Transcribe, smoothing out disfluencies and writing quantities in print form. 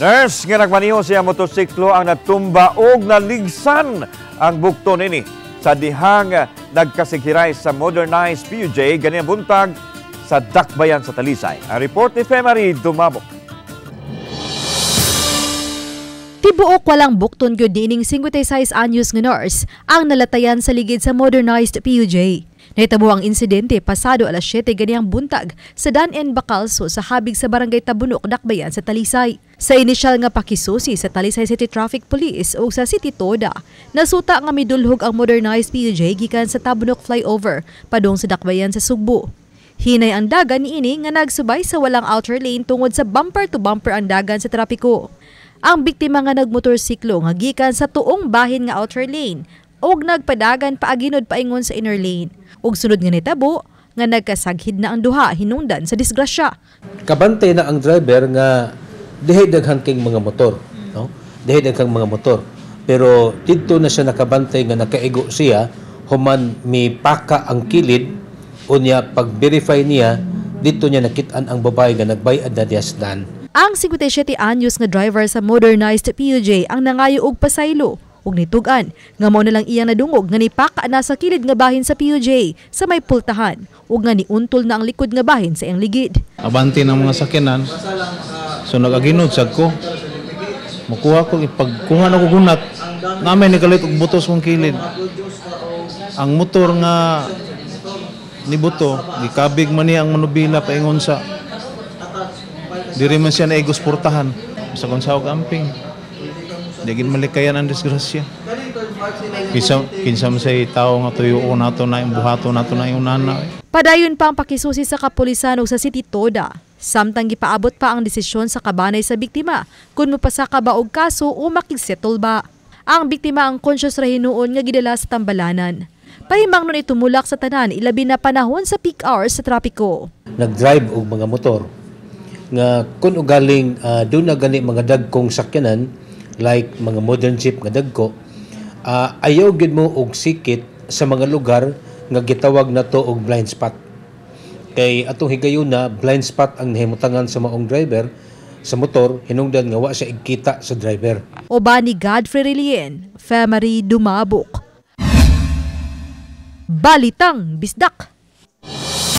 Nurse nga nagmaniho siya motorsiklo ang natumba og naligsan ang bukto nini sa dihang nagkasighiray sa modernized PUJ ganinang buntag sa Dakbayan sa Talisay. Ang report ni Femary Dumabok. Tibuok walang bukton gyud niining 56 anyos nga nurse ang nalatayan sa ligid sa modernized PUJ. Nahitabo ang insidente pasado alas 7 ganiyang buntag sa Dan N. Bacalso sa habig sa Barangay Tabunok, Dakbayan sa Talisay. Sa inisyal nga pakisusi sa Talisay City Traffic Police o sa City Toda, nasuta nga midulhog ang modernized PUJ gikan sa Tabunok Flyover padung sa Dakbayan sa Sugbo. Hinay ang dagan niini nga nagsubay sa walang outer lane tungod sa bumper to bumper ang dagan sa trapiko. Ang biktima nga nagmotorsiklo nga gikan sa tuong bahin nga outer lane ug nagpadagan paaginod paingon sa inner lane. Ug sunod nga nitabo nga nagkasaghid na ang duha hinungdan sa disgrasya. Kabantay na ang driver nga dihay daghan king mga motor, no? Dihay daghang mga motor. Pero didto na siya nakabantay nga nakaigo siya, human mipaka ang kilid, unya pag-verify niya didto niya nakit-an ang babae nga nagbayad na diya sa daan. Ang 57 anyos nga driver sa modernized PUJ ang nangayo og pasaylo ug nitug-an nga mao na lang iyang nadungog nga nipaka na sa kilid nga bahin sa PUJ sa may pultahan ug nga niuntol na ang likod nga bahin sa iyang ligid. Abante ng mga sakyanan, so nag-aginod sad ko. Mukuha ko, ipagkuha na ko gunat, namin nikalit og butos kong kilid. Ang motor nga nibuto, gikabig man niya ang manubila paingon sa diri man siya naigos portahan. Sa kung sa amping. Di gid malikayan ang disgrasya. Kinsa man say tao nga tuyo nato na yung buhato nato na yung nana. Padayon pa ang pakisusi sa kapulisan ug sa City Toda. Samtang gipaabot pa ang desisyon sa kabanay sa biktima kung mopasaka ba og kaso o makigsettle ba. Ang biktima ang conscious ra hinuon nga gidala sa tambalanan. Pahimang nun itumulak sa tanan ilabi na panahon sa peak hours sa trapiko. Nag-drive og mga motor nga kun ugaling doon na gani mga dagkong sakyanan like mga modern jeep nga dagko, ayaw gid mo og sikit sa mga lugar nga gitawag nato og blind spot. Kay atong higayuna blind spot ang nahimutangan sa maong driver sa motor hinungdan nga wa siya igkita sa driver. Uban ni Godfrey Relien, Femary Dumabok. Balitang Bisdak.